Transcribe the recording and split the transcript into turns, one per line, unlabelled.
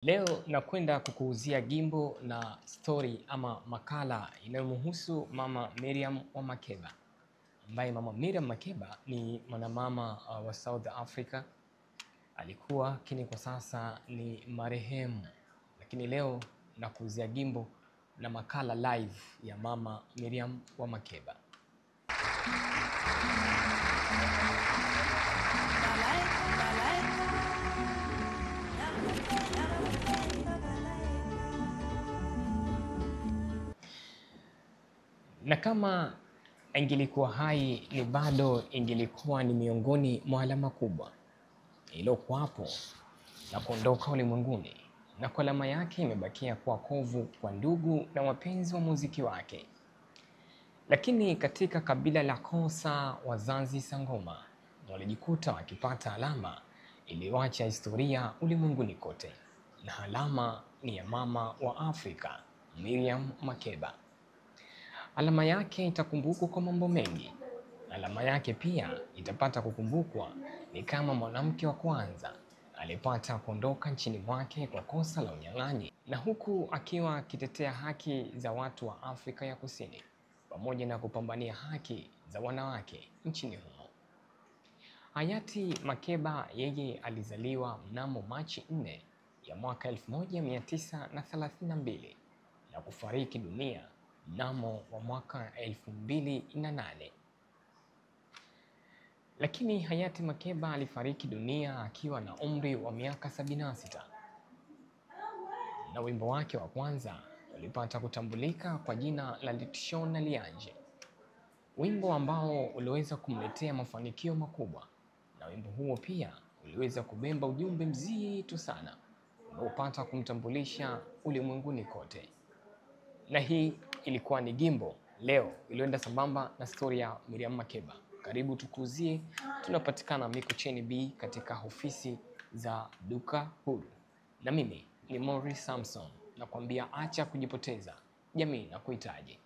Leo nakwenda kukuuzia gimbo na story ama makala inayomhusu Mama Miriam wa Makeba, ambaye Mama Miriam Makeba ni mwanamama wa South Africa. Alikuwa lakini kwa sasa ni marehemu, lakini leo nakuuzia gimbo na makala live ya Mama Miriam wa Makeba. Na kama ingelikuwa hai ni bado ingelikuwa ni miongoni mwa alama kubwa iliyokuwapo na kuondoka ulimwenguni, na kwa alama yake imebakia kuwa kovu kwa ndugu na wapenzi wa muziki wake. Lakini katika kabila la Xhosa, wazazi Sangoma walijikuta wakipata alama iliyoacha historia ulimwenguni kote, na alama ni ya mama wa Afrika, Miriam Makeba. Alama yake itakumbukwa kwa mambo mengi. Alama yake pia itapata kukumbukwa ni kama mwanamke wa kwanza alipata kuondoka nchini mwake kwa kosa la unyang'anyi, na huku akiwa akitetea haki za watu wa Afrika ya Kusini pamoja na kupambania haki za wanawake nchini humo. Hayati Makeba yeye alizaliwa mnamo Machi 4 ya mwaka 1932 na kufariki dunia mnamo wa mwaka 2008. Lakini hayati Makeba alifariki dunia akiwa na umri wa miaka 76. Na wimbo wake wa kwanza ulipata kutambulika kwa jina la Litshona Lianje, wimbo ambao uliweza kumletea mafanikio makubwa, na wimbo huo pia uliweza kubeba ujumbe mzito sana unaopata kumtambulisha ulimwenguni kote. Na hii ilikuwa ni Gimbo leo iliyoenda sambamba na stori ya Miriam Makeba. Karibu tukuuzie, tunapatikana Mikocheni B katika ofisi za Duka Huru. Na mimi ni Morris Samson, nakwambia acha kujipoteza, jamii na kuhitaji.